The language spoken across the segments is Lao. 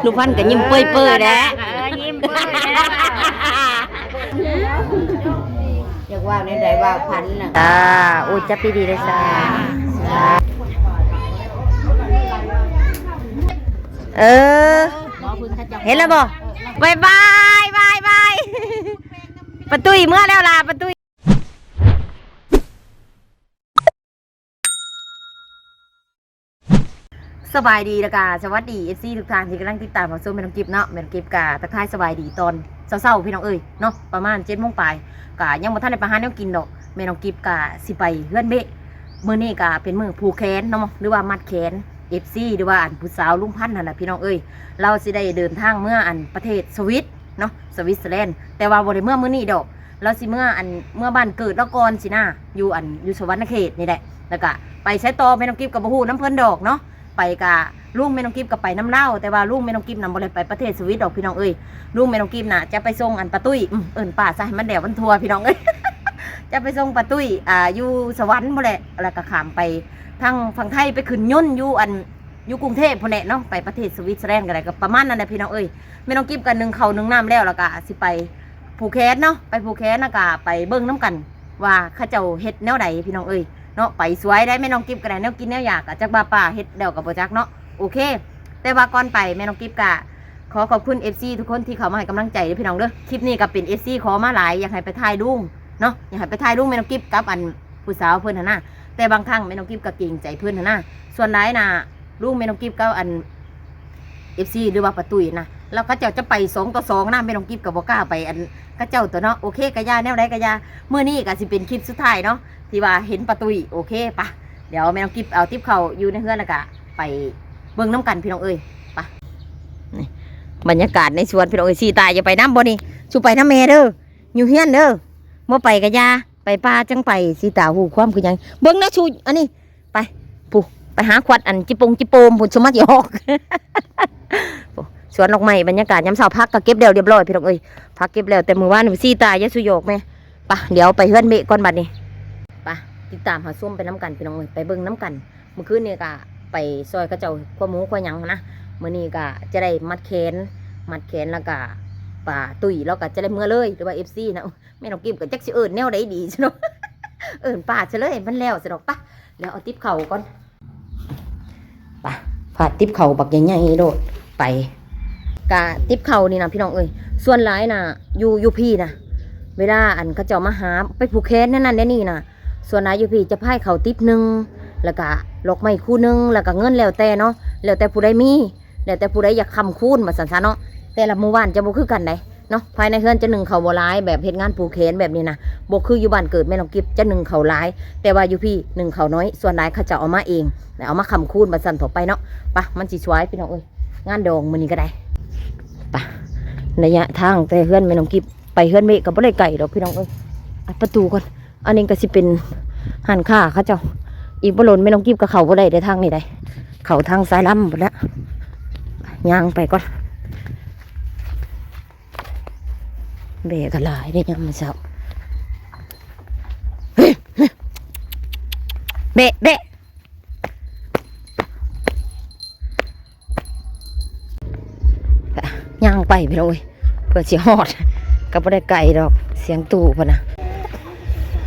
ລູກພັນກໍຍິ້ມເປີຍໆແຫຼະ ເອີ ຍິ້ມເປີຍໆແຫຼະ ຢາກເວົ້າແນວໃດເວົ້າພັນນະ ອ່າ ໂອ້ຍ ຈັບດີໆເດີ ສາ ເອີ ເຫັນແລ້ວບໍ່? ບາຍບາຍ ບາຍບາຍ ປ້າຕຸ້ຍເມືອແລ້ວລະ ປ້າຕຸ້ຍ. ສະບາຍດີ ແລ້ວກະສະຫວັດດີ ເອັຟຊີ ທຸກທ່ານທີ່ກຳລັງຕິດຕາມຮັບຊົມແມ່ນ້ອງກິບເນາະ. ແມ່ນ້ອງກິບກະທັກທາຍສະບາຍດີຕອນເຊົ້າໆ ພີ່ນ້ອງເອີຍເນາະ ປະມານເຈັດໂມງປາຍ ກະຍັງບໍ່ທັນໄດ້ໄປຫາແນວກິນດອກ. ແມ່ນ້ອງກິບກະຊິໄປເຮືອນເມະ ມື້ນີ້ກະເປັນມື້ຜູກແຂນເນາະ ຫຼືວ່າມັດແຂນ ເອັຟຊີ ຫຼືວ່າອັນຜູ້ສາວລຸງພັນຫັ້ນນະ ພີ່ນ້ອງເອີຍ. ລາວຊິໄດ້ເດີນທາງເມືອອັນປະເທດສະວິດເນາະ ສະວິດເຊີແລນ ແຕ່ວ່າບໍ່ໄດ້ເມືອມື້ນີ້ດອກ. ລາວຊິເມືອອັນ ເມືອບ້ານເກີດລາວກ່ອນຊີ້ນະ ຢູ່ອັນ ຢູ່ສະຫວັນນະເຂດນີ້ແຫຼະ ແລ້ວກະໄປໃສຕໍ່ ແມ່ນ້ອງກິບກໍບໍ່ຮູ້ນຳເພິ່ນດອກເນາະ. ໄປກະລຸງແມ່ນ້ອງກິບກໍໄປນຳລາວ ແຕ່ວ່າລຸງແມ່ນ້ອງກິບນະບໍ່ໄດ້ໄປປະເທດສະວິດດອກ ພີ່ນ້ອງເອີຍ. ລຸງແມ່ນ້ອງກິບນະຈະໄປສົ່ງອັນປ້າຕຸ້ຍ ອືມ ເອີ້ນປ້າຊະໃຫ້ມັນແລ້ວມັນທົ່ວ ພີ່ນ້ອງເອີຍ ຈະໄປສົ່ງປ້າຕຸ້ຍ ອ່າ ຢູ່ສະຫວັນພຸ້ນແຫຼະ ແລ້ວກໍຂ້າມໄປທາງຝັ່ງໄທ ໄປຂຶ້ນຍົນຢູ່ອັນ ຢູ່ກຸງເທບພຸ້ນແຫຼະເນາະ ໄປປະເທດສະວິດເຊີແລນກໍໄດ້ ກໍປະມານນັ້ນແຫຼະ ພີ່ນ້ອງເອີຍ. ແມ່ນ້ອງກິບກໍໜຶ້ງເຂົ້າໜຶ້ງນ້ຳແລ້ວ ແລ້ວກໍຊິໄປຜູກແຂນເນາະ ໄປຜູກແຂນ ແລ້ວກໍໄປເບິ່ງນຳກັນວ່າເຂົາເຈົ້າເຮັດແນວໃດ ພີ່ນ້ອງເອີຍເນາະ. ໄປສວຍໄດ໋ ແມ່ນ້ອງກິບກໍໄດ້ແນວກິນແນວຢາກ ກໍຈັກວ່າປ້າເຮັດແລ້ວກໍບໍ່ຈັກເນາະ. ໂອເຄ ແຕ່ວ່າກ່ອນໄປ ແມ່ນ້ອງກິບກໍຂໍຂອບຄຸນ ເອັຟຊີ ທຸກຄົນທີ່ເຂົ້າມາໃຫ້ກຳລັງໃຈເດີ ພີ່ນ້ອງເດີ. ຄລິບນີ້ກໍເປັນ ເອັຟຊີ ຂໍມາຫຼາຍ ຢາກໃຫ້ໄປຖ່າຍລຸງເນາະ ຢາກໃຫ້ໄປຖ່າຍລຸງແມ່ນ້ອງກິບກັບອັນ ຜູ້ສາວເພິ່ນຫັ້ນນະ. ແຕ່ບາງຄັ້ງແມ່ນ້ອງກິບກໍເກງໃຈເພິ່ນຫັ້ນນະ. ສ່ວນຫຼາຍນະ ລຸງແມ່ນ້ອງກິບກັບອັນ ເອັຟຊີ ຫຼືວ່າປ້າຕຸ້ຍນະ ແລ້ວເຂົາເຈົ້າຈະໄປສອງຕໍ່ສອງນະ ແມ່ນ້ອງກິບກໍບໍ່ກ້າໄປອັນເຂົາເຈົ້າຕົວະເນາະ. ໂອເຄ ກະຢ່າ ແນວໃດກະຢ່າ ມື້ນີ້ກະຊິເປັນຄລິບສຸດທ້າຍເນາະ ທີ່ວ່າເຫັນປ້າຕຸ້ຍ. ໂອເຄ ປະ ດຽວແມ່ນ້ອງກິບເອົາຕິບເຂົ້າຢູ່ໃນເຮືອນ ແລ້ວກະໄປເບິ່ງນຳກັນ ພີ່ນ້ອງເອີຍ ປະ. ນີ້ບັນຍາກາດໃນສວນ ພີ່ນ້ອງເອີຍ. ສີຕາ ຢ່າໄປນຳບໍ່ນີ້ ຊູໄປນຳແມ່ເດີ ຢູ່ເຮືອນເດີ ບໍ່ໄປກະຢ່າ. ໄປປ່າຈັ່ງໄປ ສີຕາ ຫູຄວາມຄືຫຍັງ ເບິ່ງນະຊູ ອັນນີ້ ໄປ ຜູ້ ໄປຫາຂວັດອັນຈິໂປງຈິໂປມພຸ້ນ ຊຸມມາຊິອອກ. ໂອ້ ສວນດອກໄມ້ ບັນຍາກາດຍາມເຊົ້າ ຜັກກໍເກັບແລ້ວລຽບຮ້ອຍ ພີ່ນ້ອງເອີຍ ຜັກເກັບແລ້ວແຕ່ມື້ວານນີ້. ສີຕາ ຢ່າສູ່ຫຍອກແມ່ ປະ ດຽວໄປເຮືອນເມະກ່ອນບັດນີ້ ປະ ຕິດຕາມຮັບຊົມໄປນຳກັນ ພີ່ນ້ອງເອີຍ ໄປເບິ່ງນຳກັນ. ມື້ຄືນນີ້ກະໄປຊ່ອຍເຂົາເຈົ້າຂົ້ວໝູຂົ້ວຫຍັງຫັ້ນນະ ມື້ນີ້ກະຈະໄດ້ມັດແຂນ ມັດແຂນ ແລ້ວກະປ້າຕຸ້ຍ ລາວກະຈະໄດ້ເມືອເລີຍ ຫຼືວ່າ ເອັຟຊີ ນະ. ແມ່ນ້ອງກິບກໍຈັກຊິເອີ້ນແນວໃດດີຊັ້ນເນາະ ເອີ້ນປ້າຊະເລີຍ ມັນແລ້ວຊະດອກ. ປະ ແລ້ວເອົາຕິບເຂົ້າກ່ອນ ປະ ພາດຕິບເຂົ້າບັກໃຫຍ່ໆໂລດ ໄປ. ກະຕິບເຂົ້ານີ້ນະ ພີ່ນ້ອງເອີຍ ສ່ວນຫຼາຍນະ ຢູ່ ຢູ່ພີ້ນະ ເວລາອັນເຂົາເຈົ້າມາຫາໄປຜູກແຂນແນວນັ້ນແນວນີ້ນະ ສ່ວນຫຼາຍຢູ່ພີ້ຈະພາຍເຂົ້າຕິບໜຶ່ງ ແລ້ວກະດອກໄມ້ຄູ່ໜຶ່ງ ແລ້ວກະເງິນ ແລ້ວແຕ່ເນາະ ແລ້ວແຕ່ຜູ້ໃດມີ ແລ້ວແຕ່ຜູ້ໃດຢາກຄ້ຳຄູນວ່າຊັ້ນຊະເນາະ. ແຕ່ລະໝູ່ບ້ານຈະບໍ່ຄືກັນໃດເນາະ ພາຍໃນເຮືອນຈະໜຶ້ງເຂົ້າບໍ່ຫຼາຍ ແບບເຮັດງານຜູກແຂນແບບນີ້ນະ ບໍ່ຄືຢູ່ບ້ານເກີດແມ່ນ້ອງກິບ ຈະໜຶ້ງເຂົ້າຫຼາຍ ແຕ່ວ່າຢູ່ພີ້ໜຶ້ງເຂົ້າໜ້ອຍ ສ່ວນຫຼາຍເຂົາເຈົ້າເອົາມາເອງ ແລ້ວເອົາມາຄ້ຳຄູນວ່າຊັ້ນເຖາະ ໄປເນາະ. ປະ ມັນຊິສວຍ ພີ່ນ້ອງເອີຍ ງານດອງມື້ນີ້ກໍໄດ້. ປະ ໄລຍະທາງແຕ່ເຮືອນແມ່ນ້ອງກິບໄປເຮືອນເມະກໍບໍ່ໄດ້ໄກດອກ ພີ່ນ້ອງເອີຍ. ອັດປະຕູກ່ອນ ອັນນີ້ກໍຊິເປັນຮ້ານຄ້າເຂົາເຈົ້າ. ອີກບໍ່ດົນແມ່ນ້ອງກິບກໍເຂົ້າບໍ່ໄດ້ເດ້ທາງນີ້ໃດ ເຂົ້າທາງສາຍລຳພຸ້ນແຫຼະ. ຍ່າງໄປກ່ອນ ແບ້ກໍຫຼາຍເດ້ຍາມມື້ເຊົ້າ. ແບ້ ແບ້ ຍ່າງໄປພີ່ນ້ອງເອີຍ ເພື່ອຊິຮອດ ກໍບໍ່ໄດ້ໄກດອກ ສຽງຕູ້ພຸ້ນນະ.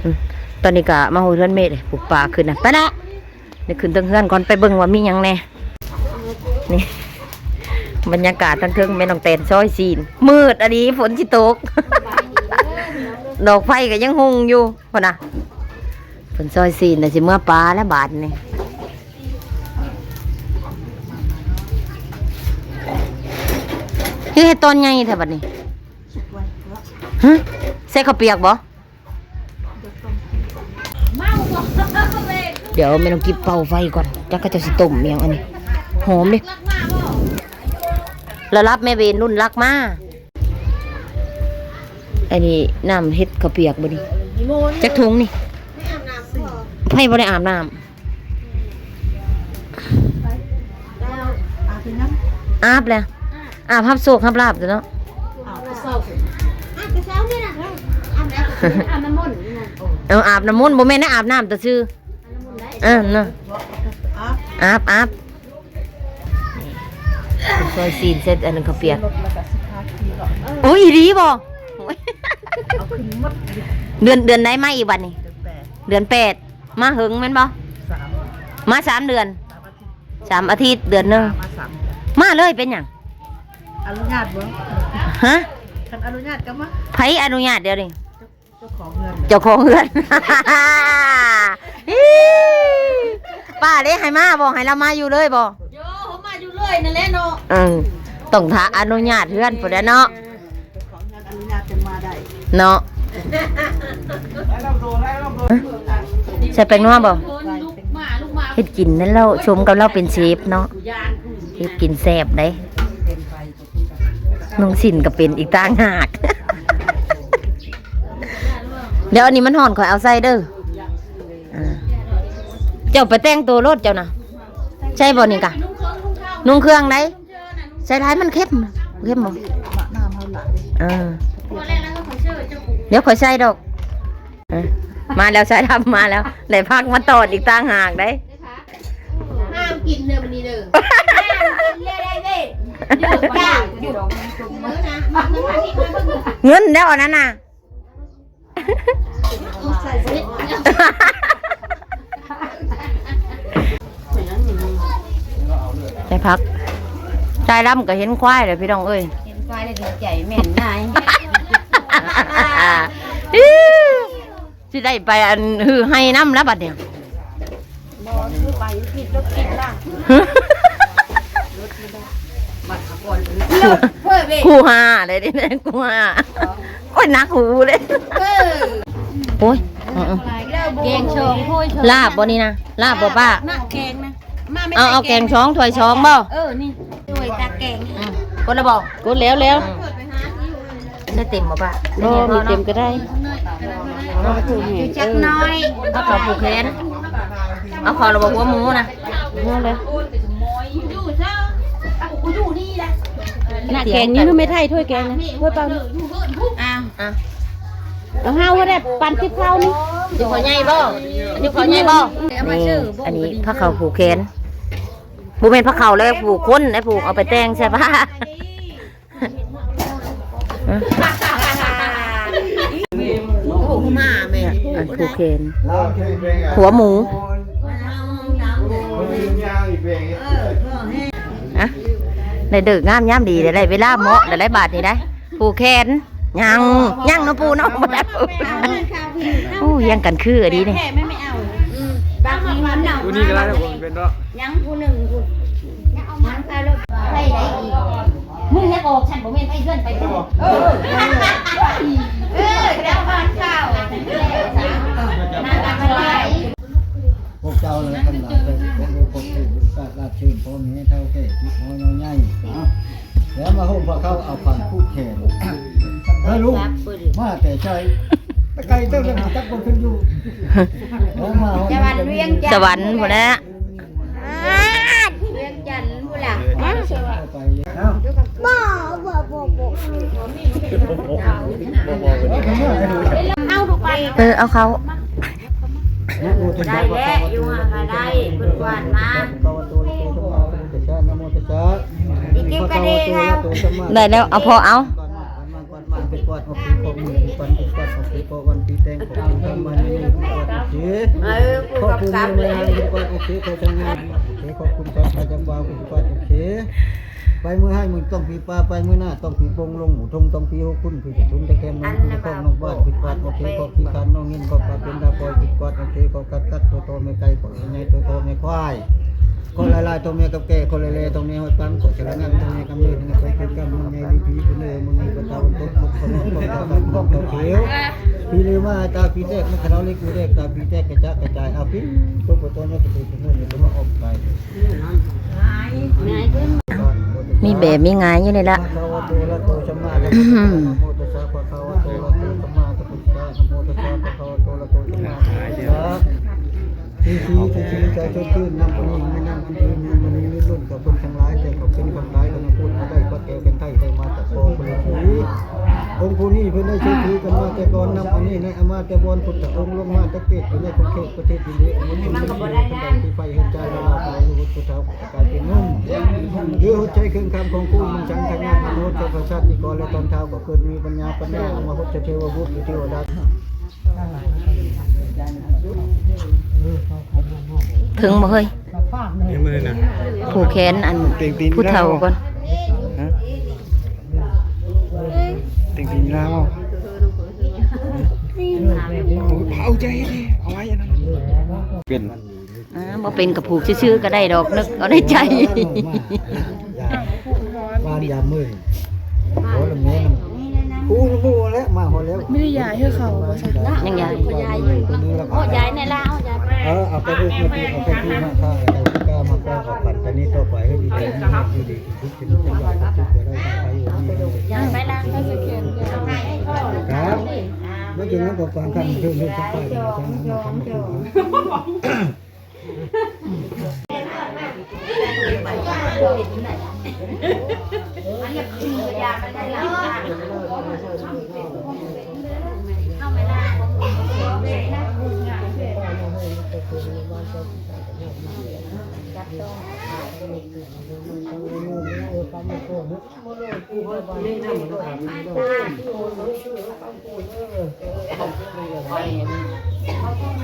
ອືມ ຕອນນີ້ກໍມາຮອດເຮືອນແມ່ເດ້ ປຸບປາຂຶ້ນນະ ໄປເນາະ. ໄດ້ຂຶ້ນເທິງເຮືອນກ່ອນ ໄປເບິ່ງວ່າມີຫຍັງແດ່. ນີ້ບັນຍາກາດທາງເທິງ ແມ່ນ້ອງແຕນຊອຍຊີ້ນ ມືດອີ່ຫຼີ ຝົນຊິຕົກ ດອກໄຟກໍຍັງຮຸ່ງຢູ່. ພຸ້ນນະ ເພິ່ນຊອຍຊີ້ນແລ້ວຊິເມືອປາແລ້ວບາດນີ້. ຄືເຮັດຕອນໃຫຍ່ແທ້ບັດນີ້ ຮະ ໃສ່ເຂົ້າປຽກບໍ່? ດຽວແມ່ນ້ອງກິບເປົ່າໄຟກ່ອນ ຈັກເຂົາເຈົ້າຊິຕົ້ມອີ່ຫຍັງອັນນີ້ ຫອມເດ້. ລະດັບແມ່ເວນລຸ້ນລັກມາ. ອັນນີ້ນ້ຳເຮັດເຂົ້າປຽກບໍ່ນີ້? ຈັກຖົງນີ້? ໃຜບໍ່ໄດ້ອາບນ້ຳ? ອາບແລ້ວ ອາບຮັບໂຊກຮັບລາບເນາະ. ເອີ ອາບນ້ຳມົນ ບໍ່ແມ່ນໄດ້ອາບນ້ຳແຕ່ຊື່. ເອີ ເນາະ ອາບ ອາບ. ນີ້ ເປັນຊອຍຊີ້ນ ໃສ່ອັນນັ້ນເຂົ້າປຽກ. ໂອ້ຍ ອີ່ຫຼີບໍ່? ເອົາຂຶ້ນໝົດ. ເດືອນ ເດືອນໃດມາອີກບັດນີ້? ເດືອນແປດ. ເດືອນແປດ ມາເຫິງແມ່ນບໍ່? ສາມ ມາສາມເດືອນ. ສາມອາທິດ ສາມອາທິດ ເດືອນໜຶ່ງ ມາສາມເດືອນ. ມາເລີຍ ເປັນຫຍັງ? ອະນຸຍາດບໍ່? ຮະ? ຄັນອະນຸຍາດກໍມາ. ໃຜອະນຸຍາດດຽວນີ້? ເຈົ້າຂອງເຮືອນ ເຈົ້າຂອງເຮືອນ. ປ້າເດ້ໃຫ້ມາບໍ່? ໃຫ້ລາວມາຢູ່ເລີຍບໍ່? ໂຍ ເຮົາມາຢູ່ເລີຍນັ້ນແຫຼະເນາະ. ເອີ ຕ້ອງຖ້າອະນຸຍາດເຮືອນພຸ້ນແຫຼະເນາະ. ເຈົ້າຂອງເຮືອນອະນຸຍາດຈຶ່ງມາໄດ້ເນາະ. ໃສ່ແປ້ງນົວບໍ່? ເຮັດກິນນັ້ນແລ້ວ ສົມກັບລາວເປັນເຊຟເນາະ. ເຮັດກິນແຊບເດ້. ນຸ່ງສິ້ນກໍເປັນອີກຕ່າງຫາກ. ດຽວອັນນີ້ມັນຮ້ອນ ຂ້ອຍເອົາໃສ່ເດີ. ອ່າ ເຈົ້າໄປແຕ່ງໂຕໂລດເຈົ້ານະ. ໃສ່ບໍ່ນີ້ກະ? ນຸ່ງເຄື່ອງໄດ໋. ໃສ່ຫຼາຍມັນເຄັມ. ເຄັມບໍ່? ເອີ ດຽວຂ້ອຍໃສ່ດອກ. ເອີ ມາແລ້ວ ສາຍດຳມາແລ້ວ ໄດ້ຜັກມາຕອນອີກຕ່າງຫາກເດ້. ຫ້າມກິນເດີມື້ນີ້ເດີ ຫ້າມກິນເລີຍໄດ້ເດ້. ເດີ ເງິນແລ້ວອັນນັ້ນນະ. ໃສ່ຜັກ ສາຍດຳກໍເຫັນຄວາຍແລ້ວ ພີ່ນ້ອງເອີຍ. ເຫັນຄວາຍແລ້ວດີໃຈ ແມ່ນນາຍ. ຊິໄດ້ໄປອັນຮືໄຮ່ນຳແລ້ວບັດນີ້. ບໍ່ ຄືໄປຜິດລົດຜິດລາງ. ຄູ່ຫ້າໄດ້ເດ້ ຄູ່ຫ້າ. ໂອ້ຍ ນັກຫູເດ້. ໂອ້ຍ ແກງສອງຖ້ວຍ ລາບບໍ່ນີ້ນະ? ລາບບໍ່ປ້າ? ນະ ແກງນະ. ມາແມ່ ເອົາ ເອົາແກງສອງຖ້ວຍສອງບໍ່? ເອີ ນີ້ຖ້ວຍຕັກແກງ. ອືມ ກົດແລ້ວບໍ່? ກົດແລ້ວ ແລ້ວ. ອືມ ໃສ່ເຕັມບໍ່ປ້າ? ບໍ່ ມີເຕັມກໍໄດ້. ຈັກໜ້ອຍ ເອົາເຂົ້າຜູກແຂນ ເອົາເຂົ້າລະບໍ່ ຫົວໝູນະ? ເອົາເລີຍ. ນະ ແກງນີ້ຄືແມ່ໄທ ຖ້ວຍແກງນະ ຖ້ວຍເປົ່າ. ອ່າ ອ່າ ເອົາ ເຮົາໄດ້ປັນຕິບເຂົ້ານີ້. ຢູ່ເຂົ້າໃຫຍ່ບໍ່? ຢູ່ເຂົ້າໃຫຍ່ບໍ່? ນີ້ ອັນນີ້ຜ້າເຂົ້າຜູກແຂນ. ບໍ່ແມ່ນຜ້າເຂົ້າແລ້ວ ຜູກຄົນໄດ້ ຜູກເອົາໄປແຕ່ງໃສ່ຜ້າ. ໂອ້ ມາແມ່ ອັນຜູກແຂນ ຫົວໝູ. ອ່ະ ໄດ້ເລີກງາມຍາມດີ ໄດ້ເວລາເໝາະ ໄດ້ບາດນີ້ໄດ້ ຜູກແຂນ. ຍັງ ຍັງເນາະປູເນາະ. ໂອ້ ຮຽງກັນຄືດີນີ້. ຜູ້ນີ້ກໍໄດ້ ເປັນເນາະ. ຍັງຜູ້ໜຶ່ງພຸ້ນ ຍັງເອົາມາ ຍັງເອົາລົດໄປໄດ້ອີກ. ມຶງຍັງອອກ ຊັ້ນບໍ່ແມ່ນໄປເຮືອນໄປຜູ້. ເອີ ເອີ ແລ້ວບ້ານເຂົາ ພວກເຈົ້າແລະທັງຫຼາຍ ໄປພົບຮູ້ພົບຮູ້ ປະກາດລາບເຊີນ ພໍ່ແມ່ເຖົ້າແກ່ ຈິກນ້ອຍນ້ອຍໃຫຍ່ ແລ້ວມາໂຮມພວກເຂົາເອົາພັນຜູກແຂນ. ເອີ ລຸງ ມາແຕ່ໃສ? ໄປໄກເຕີບ ຈັກບໍ່ຂຶ້ນຢູ່. ແລ້ວມາຮອດ ສະຫວັນວຽງຈັນ ສະຫວັນພຸ້ນແຫຼະ. ວຽງຈັນພຸ້ນລະ. ບໍ່ ບໍ່ ບໍ່ ບໍ່ ເອົາລູກໄປ. ເອີ ເອົາເຂົ້າ ໄດ້ແຫຼະ ຢູ່ຫາກະໄດ້ ເພິ່ນກວາດມາ. ອີກກິນກະເດເອົາ ໄດ້ແລ້ວ ເອົາພໍເອົາ. ກວາດມາ ເປັນກວາດອອກເສຍຂອງມື້ ເປັນກວາດອອກເສຍຂອງວັນປີແຕ່ງ ຂອບຄຸນທຳມານີ ເປັນກວາດອອກເສຍ ເອີ ຂອບຄຸນແມ່ນາງ ເປັນກວາດອອກເສຍ ຂໍສັນຍາ ເປັນກວາດອອກເສຍ ຂໍຄວາມສັດທະຈຳວ່າ ເປັນກວາດອອກເສຍ ໄປມື້ຮ້າຍມື້ຕ້ອງຜີປ່າ ໄປມື້ໜ້າຕ້ອງຜີປົງ ລົງໝູທົ່ງຕ້ອງຜີຫົວຄຸນ ຜີສະທຸນຕະແກມ ນ້ອງຄູນອກບ້ານ ເປັນກວາດອອກເສຍ ຂໍຂີ້ຄ້ານນ້ອງເງິນ ຂໍກາເປັນດາວປອຍ ເປັນກວາດອອກເສຍ ຂໍກັດກັດໂຕໂຕແມ່ໄກ່ ຂໍໃຫຍ່ໂຕໂຕແມ່ຄວາຍ ຂໍຫຼາຍໆ ໂຕແມ່ກັບແກ່ ຂໍແລໆ ໂຕແມ່ຮອດປັງ ຂໍສາລະງາມ ໂຕແມ່ກຳເນີດ ໃຫ້ໄປເກີດກຳເມືອງໃຫຍ່ດີພີ ເພິ່ນເອີຍ ເມືອງນີ້ ພະເຈົ້າ ຕົກທຸກຂະນອດ ຂອງເຈົ້າ ກຳເມືອງເຈົ້າຂຽວ ຜີລືມາ ຕາຜີແຕກ ມັນຂະເນາະເຫຼັກ ຜີແຕກ ຕາຜີແຕກ ກະຈະກະຈາຍ ອາປິນ ຕົກປະຕອນ ຍາກະເຕີ ເພິ່ນເອີຍ ເພິ່ນມາອອກໄປ ມີແບບມີຫງາຍຢູ່ນີ້ລະ ພະຄະວະໂຕ ອະລະຫະໂຕ ສຳມາສຳພຸດທັດສະ ນະໂມຕັດສະ ພະຄະວະໂຕ ອະລະຫະໂຕ ສຳມາສຳພຸດທັດສະ ນະໂມຕັດສະ ພະຄະວະໂຕ ອະລະຫະໂຕ ສຳມາສຳພຸດທັດສະ ຊີຊີ ຊີຊີ ໃຈສົດຊື່ນ ນ້ຳອັນນີ້ ແມ່ນ້ຳອັນອື່ນ ນ້ຳອັນນີ້ ລຸ້ນໆ ກັບເພິ່ນທັງຫຼາຍ ແຕ່ເຂົາເປັນຄົນຕາຍ ກໍຍັງພູດບໍ່ໄດ້ ພະແກ້ວເປັນໄທ ໄດ້ມາຈາກພໍ່ຜູ້ລືຊີ ອົງຜູ້ນີ້ ເພິ່ນໄດ້ເຊື່ອຖືກັນມາແຕ່ກ່ອນ ນ້ຳອັນນີ້ ໃນອາມາແຕ່ບ່ອນ ພຸດທະອົງລົງມາແຕ່ເກດ ຢູ່ໃນຂົງເຂດປະເທດອິນເດຍ ອາວຸດເພິ່ນໄດ້ທີ່ໄຟເຮືອນຈານລາວ ເຂົາຢູ່ພຸດທະເຖົ້າ ກາຍເປັນໜຸ່ມ ຫຼືຫົດໃຈເຄື່ອງຄຳຂອງຄູ ມັນສັງຂະຍາດມະນຸດ ເຈົ້າພະຊາດນິກອນ ແລະຕອນທ້າວກໍເກີດມີປັນຍາປັນຍາ ເອົາມາຫົດໃຈເທວະບຸດ ເທວະດາ ເຖິງບໍ່ເຮີ້ຍ? ຍັງບໍ່ໄດ້ນະ ຜູກແຂນອັນ ເຕັງຕີນ ຜູ້ເຖົ້າກ່ອນ ຮະ ເຕັງຕີນລາວ ເອົາໃຈເດ້ ເອົາໄວ້ອັນນັ້ນ ເປັນ ອ່າ ບໍ່ເປັນກະຜູກຊື່ໆກໍໄດ້ດອກ ນຶກເອົາໃນໃຈ ບ້ານຍາມມື້ ໂອ້ ລະແມ່ນ ກູນະໝູ່ແລ້ວ ມາຮອດແລ້ວ ບໍ່ໄດ້ຢາຍໃຫ້ເຂົາບໍ່ຊັ້ນ ຍັງຢາຍ ຢາຍຢູ່ ໂອ້ ຢາຍແນ່ລາວ ຢາຍ ເອີ ເອົາໄປເອົາໄປ ເອົາໄປທີ່ມາ ຖ້າໄປທີ່ກ້າມາກໍເອົາກັນ ແຕ່ນີ້ຕໍ່ໄປໃຫ້ດີໆ ຢູ່ດີ ຢາຍໄປລະ ຄັບ ບໍ່ເປັນຫຍັງ ກໍຟັງກັນເລື່ອງໆ ທັງໄປທາງນັ້ນ ທາງນັ້ນ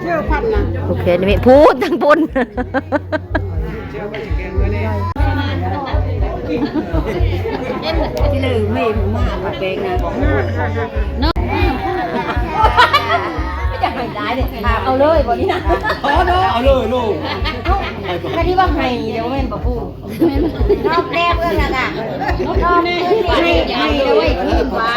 ເຈົ້າພັນນະ ໂອເຄ ນີ້ ພຸ້ນ ທາງພຸ້ນ. ທີ່ເລີຍແມ່ມາປະແປງນະເນາະ ຢາກໃຫ້ຫຼາຍເດ້ ເອົາເລີຍບໍ່ນີ້ນະ ເອົາເນາະ ເອົາເລີຍລູກ ກະທີ່ວ່າໃຫ້ແລ້ວແມ່ນບໍ່ປູ ນອກແນວເບິ່ງນະ ນອກແນວໃຫ້ ໃຫ້ເລີຍ ທີ່ວ່າ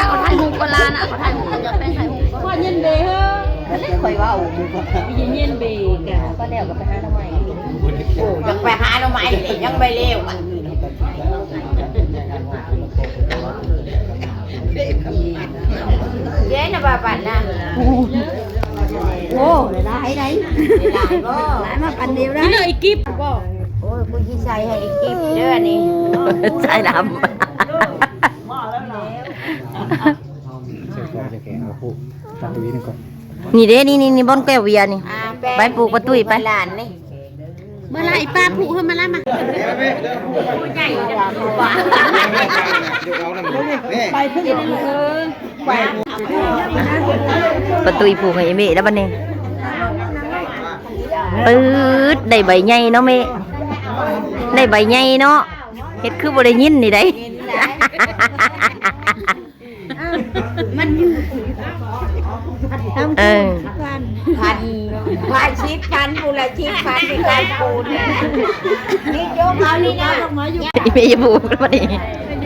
ເອົາຖ່າຍຮູບກ່ອນລະນະ ເອົາຖ່າຍຮູບກ່ອນ ຢາກໄປຖ່າຍຮູບກ່ອນ ຂ້ອຍຍິນເບເຮີ ຂ້ອຍເວົ້າ ຍິນເບກະ ກໍແລ້ວກໍໄປຫາໜໍ່ໄມ້ ໂອ້ ຢາກໄປຫາໜໍ່ໄມ້ ຍັງບໍ່ແລ້ວ ເຢັນນະ ບໍ່ປັນນະ ໂອ້ ຫຼາຍໃດ ຫຼາຍບໍ່ ຫຼາຍມາປັນດຽວໄດ້ ກິນເລີຍອີກິບບໍ່ ໂອ້ຍ ກູຊິໃສ່ໃຫ້ອີກິບເດີນີ້ ໃສ່ດຳ ນີ້ເດ້ ນີ້ໆ ບ່ອນແກ້ວເບຍນີ້ ອ່າ ໄປປູກປາຕຸ້ຍໄປ ຫຼານນີ້ ມາລະ ອີປາຜູກເຮີ ມາລະມາ ໃຫຍ່ ປາຕຸ້ຍຜູກໃຫ້ອີເມະແລ້ວບັດນີ້ ປຶດ ໄດ້ໃບໃຫຍ່ເນາະເມະ ໄດ້ໃບໃຫຍ່ເນາະ ເຮັດຄືບໍ່ໄດ້ຍິນນີ້ໃດ ມັນຢູ່ ເອີ ພັນ ພັນ ສິບພັນ ຜູ້ລະສິບພັນ ຊິການປູນ ນີ້ຍົກເອົານີ້ນະ ອີເມຍບໍ່ໄດ້ ຢາ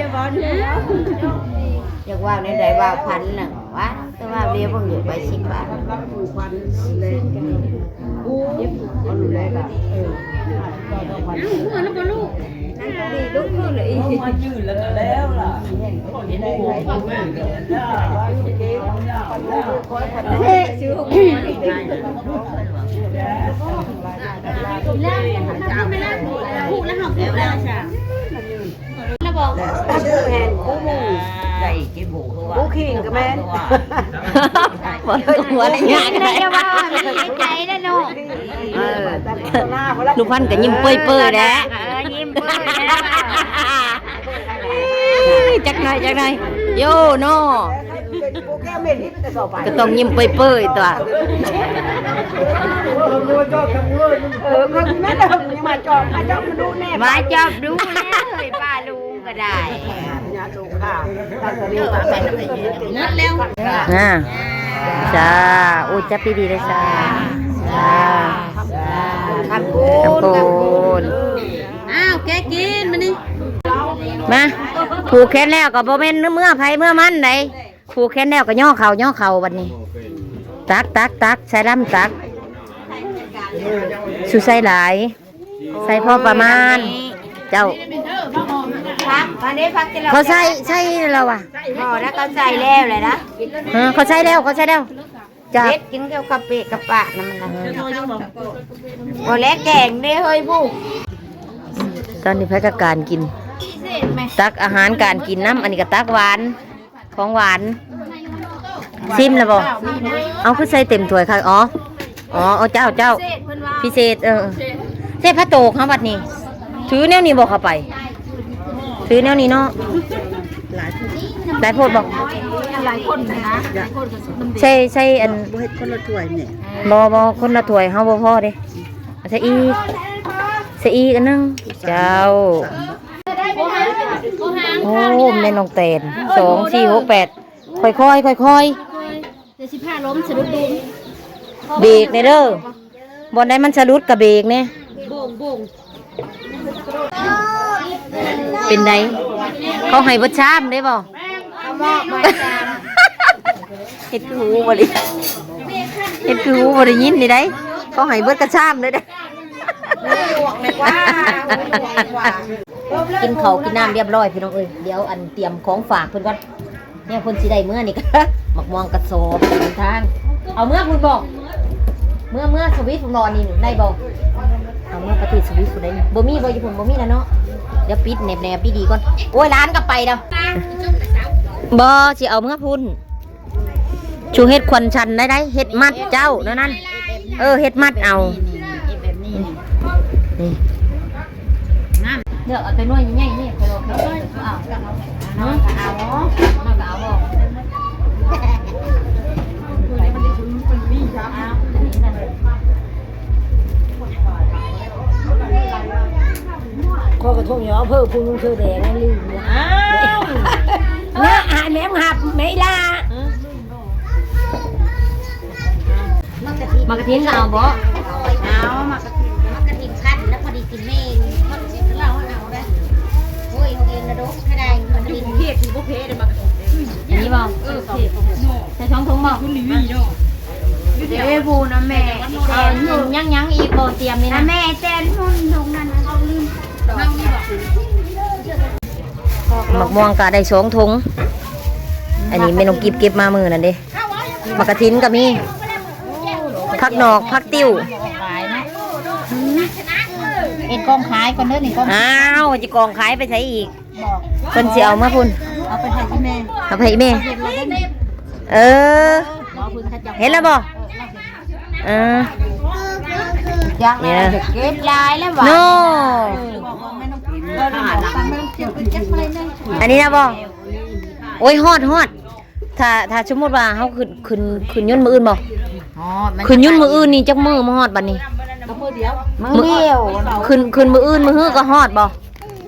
ກເວົ້າແນວໃດເວົ້າ ພັນໜຶ່ງ ວ່າ ແຕ່ວ່າເວຍເບິ່ງຢູ່ໃບສິບບາທ ລະບອກ ແມ່ນຄູ່ໝູ່ ໄດ້ກິນໝູ່ຄືວ່າ ຄູ່ຄີງກໍແມ່ນ ບໍ່ຕ້ອງຫົວໄດ້ຍາກ ໄດ້ຢ່າວ່າ ມີໃຈແລ້ວເນາະ ເອີ ລຸງພັນກໍຍິ້ມເປີຍໆແຫຼະ ເອີ ຍິ້ມເປີຍແລ້ວ ຈັກໜ້ອຍ ຈັກໜ້ອຍ ໂຢເນາະ ກໍຕ້ອງຍິ້ມເປີຍໆຕົວະ ເອີ ເຂົາຊິມາດອກ ມາຈອບ ມາຈອບດູແນ່ ມາຈອບດູແນ່ເຮີ້ຍ ປ້າລຸງກໍໄດ້ ໝົດແລ້ວ ອ່າ ສາ ໂອ້ ຈັບດີໆເດີ ສາ ສາ ຂອບຄຸນ ຂອບຄຸນ ອ້າວ ແກະກິນມານີ້ ມາ ຜູກແຂນແລ້ວກໍບໍ່ແມ່ນເມືອໃຜເມືອມັນໃດ ຜູກແຂນແລ້ວກໍຍໍເຂົ້າ ຍໍເຂົ້າບັດນີ້ ຕັກ ຕັກ ຕັກ ໃສ່ລຳຕັກ ສຸໃສ່ຫຼາຍ ໃສ່ພໍປະມານ ເຈົ້າ ຜັກ ອັນນີ້ຜັກທີ່ເຮົາ ເຂົາໃສ່ ໃສ່ແລ້ວຫວາ ພໍແລ້ວ ເຂົາໃສ່ແລ້ວແຫຼະນະ ເອີ ເຂົາໃສ່ແລ້ວ ເຂົາໃສ່ແລ້ວ ຈາກ ເດັດກິນກັບເຂົ້າເປະກັບປານຳມັນນະ ບໍ່ແລະແກງເດ້ເຮີ້ຍຜູ້. ຕອນນີ້ໃຜກໍການກິນ ຕັກອາຫານການກິນນຳ ອັນນີ້ກໍຕັກຫວານ ຂອງຫວານ ຊີມແລ້ວບໍ່? ເອົາ ຄືໃສ່ເຕັມຖ້ວຍຄັກ. ອໍ ອໍ ເຈົ້າ ເຈົ້າ ພິເສດ ເອີ ເສດພະໂຕກເຮົາບັດນີ້ ຖືແນວນີ້ບໍ່ເຂົ້າໄປ ຖືແນວນີ້ເນາະ ຫຼາຍໂພດບໍ່? ຫຼາຍຄົນນະ ຫຼາຍຄົນກໍສຸດນຳເດ ໃສ່ ໃສ່ອັນ ບໍ່ເຮັດຄົນລະຖ້ວຍແມ່ ບໍ່ ບໍ່ ຄົນລະຖ້ວຍເຮົາບໍ່ພໍເດ້ ໃສ່ອີກ ໃສ່ອີກອັນໜຶ່ງ ເຈົ້າ. ໂອ້ ແມ່ນ້ອງແຕນ ສອງ ສີ່ ຫົກ ແປດ ຄ່ອຍໆ ຄ່ອຍໆ ເດີ ຊິພາລົມສະດຸດດຸມ ເບກແດ່ເດີ ບ່ອນໃດມັນສະດຸດກະເບກແດ່ ໂບງໆ. ເປັນໃດ ເຂົາໃຫ້ເບິດຊາມໄດ້ບໍ່? ເຂົາມອບໃຫ້ຊາມ ເຮັດຄືຫູບໍ່ໄດ້ ເຮັດຄືຫູບໍ່ໄດ້ຍິນນີ້ໃດ ເຂົາໃຫ້ເບິດກະຊາມເດ້. ກິນເຂົ້າກິນນ້ຳຮຽບຮ້ອຍພີ່ນ້ອງເອີຍ ດຽວອັນຕຽມຂອງຝາກເພິ່ນກ່ອນ ແນວເພິ່ນຊິໄດ້ເມືອນີ້ ໝາກມ່ວງກະສອບເດີນທາງ ເອົາເມືອພຸ້ນບໍ່? ເມືອ ເມືອສະວິດພຸ້ນບໍ່? ອັນນີ້ໄດ້ບໍ່? ເອົາເມືອປະເທດສະວິດພຸ້ນໄດ້ ບໍ່ມີບໍ່? ຢູ່ພຸ້ນບໍ່ມີແລ້ວເນາະ ດຽວປິດແນບໆ ດີໆ ກ່ອນ. ໂອ້ຍ ຫຼານກໍໄປແລ້ວ ບໍ່ ຊິເອົາເມືອພຸ້ນ. ຊູເຮັດຂວັນສັນໄດ້ໄດ ເຮັດມັດເຈົ້າແນວນັ້ນ ເອີ ເຮັດມັດເອົາ ນີ້ ນີ້ ນີ້ ນີ້ ນີ້ ນີ້ ນີ້ ງາມ ເລືອກເອົາແຕ່ໜ່ວຍໃຫຍ່ໆ ນີ້ ຂ້ອຍວ່າຂ້ອຍເອົາ ເອົາ ເອົາ ເອົາ ເອົາ ຂ້ອຍກະທົງຢູ່ອຳເພີພູນ ເມືອງເຊີແດງນັ້ນລືມລະ ອ້າວ ນະ ໃຫ້ແມ່ມາຮັບແມ່ອີ່ຫຼ້າ ໝາກກະທິນ ໝາກກະທິນກໍເອົາບໍ່? ເອົາ ໝາກກະທິນ ໝາກກະທິນຄັ້ນແລ້ວພໍດີກິນແຮງ ເຮົາຊິເອົາ ເອົາໄດ໋ ໂອ້ຍ ເຮົາເອງນະດົກ ໃຫ້ໄດ້ໝາກກະທິນ ເພດ ບໍ່ເພດເດ້ໝາກກະທິນເດ້ ອັນນີ້ບໍ່? ເອີ ເພດ ໃສ່ສອງຖົງບໍ່? ເດ້ ຜູ້ນຳແມ່ ຍັງ ຍັງອີກບໍ່? ຕຽມນີ້ນະ ແມ່ແຕນຮຸ່ນຖົງນັ້ນ ເຮົາລືມ ໝາກມ່ວງກະໄດ້ສອງຖົງ ອັນນີ້ແມ່ນ້ອງກິບເກັບມາມື້ນັ້ນເດ້. ໝາກກະທິນກໍມີ ຜັກໜອກ ຜັກຕິ້ວ ເຮັດກອງຂາຍກ່ອນເດີນີ້ ກອງ ອ້າວ ຊິກອງຂາຍໄປໃສອີກ? ເພິ່ນຊິເອົາມາພຸ້ນ ເອົາໄປໃຫ້ອີ່ແມ່ ເອົາໄປໃຫ້ອີ່ແມ່ ເອີ ເຫັນແລ້ວບໍ່? ເອີ ຢ່າງນັ້ນ ເກັບຫຼາຍແລ້ວຫວາ ໂນ ອັນນີ້ນະບໍ່? ໂອ້ຍ ຮອດ ຮອດ ຖ້າ ຖ້າສົມມຸດວ່າເຮົາຂຶ້ນ ຂຶ້ນ ຂຶ້ນຍົນມື້ອື່ນບໍ່? ອໍ ຂຶ້ນຍົນມື້ອື່ນນີ້ຈັກມື້ມາຮອດບັດນີ້? ມື້ດຽວ ມື້ດຽວ ຂຶ້ນ ຂຶ້ນມື້ອື່ນມື້ຮືກໍຮອດບໍ່?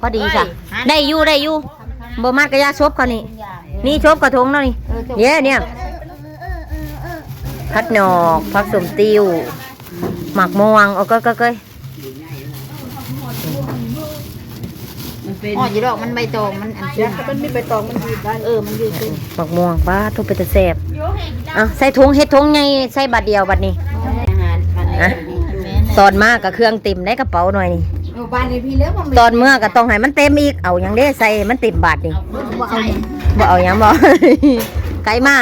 ພໍດີຊະ ໄດ້ຢູ່ ໄດ້ຢູ່ ບໍ່ມັດກະຢ່າ ສົບເຂົານີ້ ນີ້ສົບເຂົາຖົງເນາະນີ້ ເອີ ສົບ ເດ ເດ ຜັກໜອກ ຜັກສົ້ມຕິ້ວ ໝາກມ່ວງ ໂອ້ ເກີຍ ເກີຍ ເກີຍ. ອໍ ຢູ່ດອກ ມັນໃບຕອງ ມັນອັນ ມັນມີໃບຕອງ ມັນຢືດໄດ້ ເອີ ມັນຢືດຂຶ້ນ ໝາກມ່ວງ ປາດໂທ້ ເປັນຕາແຊບ ເອົາ ໃສ່ຖົງ ເຮັດຖົງໃຫຍ່ ໃສ່ບາດດຽວບາດນີ້ ອາຫານ ອະ ຕອນມາກະເຄື່ອງເຕັມໃນກະເປົາໜ່ອຍນີ້ ເອີ ບາດນີ້ພີ່ເລີຍ ຕອນເມືອກະຕ້ອງໃຫ້ມັນເຕັມອີກ ເອົາຫຍັງເດ້ໃສ່ໃຫ້ມັນເຕັມບາດນີ້ ບໍ່ເອົາຫຍັງ ບໍ່ເອົາຫຍັງບໍ່ ໄກມາ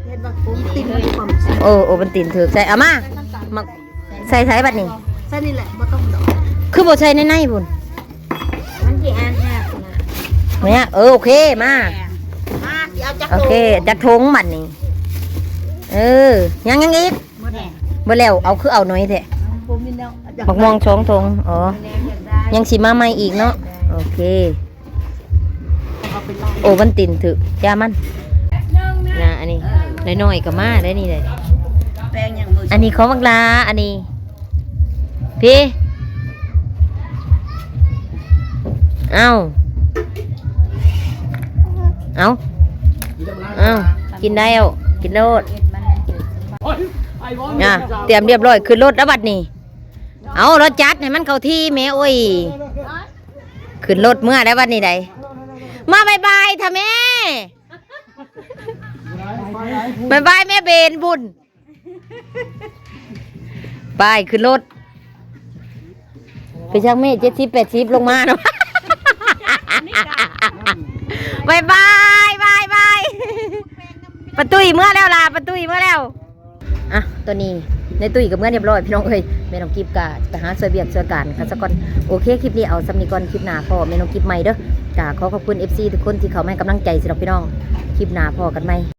ເຫັນບໍ່? ຕີນມັນມີຄວາມ ໂອ້ ໂອ້ ມັນຕີນຖືກ ໃສ່ ເອົາມາ ມາ ໃສ່ໃສບັດນີ້? ໃສ່ນີ້ແຫຼະ ບໍ່ຕ້ອງດອກ ຄືບໍ່ໃສ່ໃນໃນພຸ້ນ? ມັນຊິອ່ານຍາກນະ ແມ່ ເອີ ໂອເຄ ມາ ມາ ຊິເອົາຈັກ ໂອເຄ ຖົງ ຈັກຖົງບັດນີ້ ເອີ ຍັງ ຍັງອີກ ໝົດແລ້ວ ເບິດແລ້ວ ເອົາ ຄືເອົາໜ້ອຍແທ້ ບໍ່ມີແລ້ວ ໝາກມ່ວງສອງຖົງ ອໍ ຍັງຊິມາໃໝ່ອີກເນາະ ໂອເຄ. ໂອວັນຕິນຖືກ ຢ່າມັນ ນະ ອັນນີ້ ນ້ອຍໆກໍມາໄດ້ນີ້ເດ້ ແປ້ງຫຍັງ ອັນນີ້ຂອງບັກຫຼ້າ ອັນນີ້ ພີ້ ເອົາ ເອົາ ເອົາ ກິນໄດ້ ເອົາ ກິນໂລດ ອ່ະ ຕຽມຮຽບຮ້ອຍ ຂຶ້ນລົດແລ້ວບັດນີ້ ເອົາ ລົດຈັດໃຫ້ມັນເຂົ້າທີ່ແມ່ ໂອ້ຍ. ຂຶ້ນລົດເມືອໄດ້ບັດນີ້ໄດ໋ ມາບາຍບາຍທະແມ່ ບາຍບາຍແມ່ເບນບຸນ ໄປຂຶ້ນລົດ ໄປຊັກແມ່ ເຈັດສິບ ແປດສິບ ລົງມາເນາະ ບາຍບາຍ ບາຍບາຍ ປາຕຸ້ຍເມືອແລ້ວລະ ປາຕຸ້ຍເມືອແລ້ວ. ອ່ະ ຕອນນີ້ນາຍຕຸ້ຍກໍເມືອຮຽບຮ້ອຍພີ່ນ້ອງເອີຍ. ແມ່ນ້ອງກິບກໍໄປຫາຊ່ວຍວຽກຊ່ວຍການກັນສາກ່ອນ. ໂອເຄ ຄລິບນີ້ເອົາສ່ຳນີ້ກ່ອນ. ຄລິບໜ້າພໍ້ແມ່ນ້ອງກິບໃໝ່ເດີ້. ກໍຂໍຂອບຄຸນ ເອັຟຊີ ທຸກຄົນທີ່ເຂົ້າມາໃຫ້ກຳລັງໃຈຊິດອກພີ່ນ້ອງ. ຄລິບໜ້າພໍ້ກັນໃໝ່.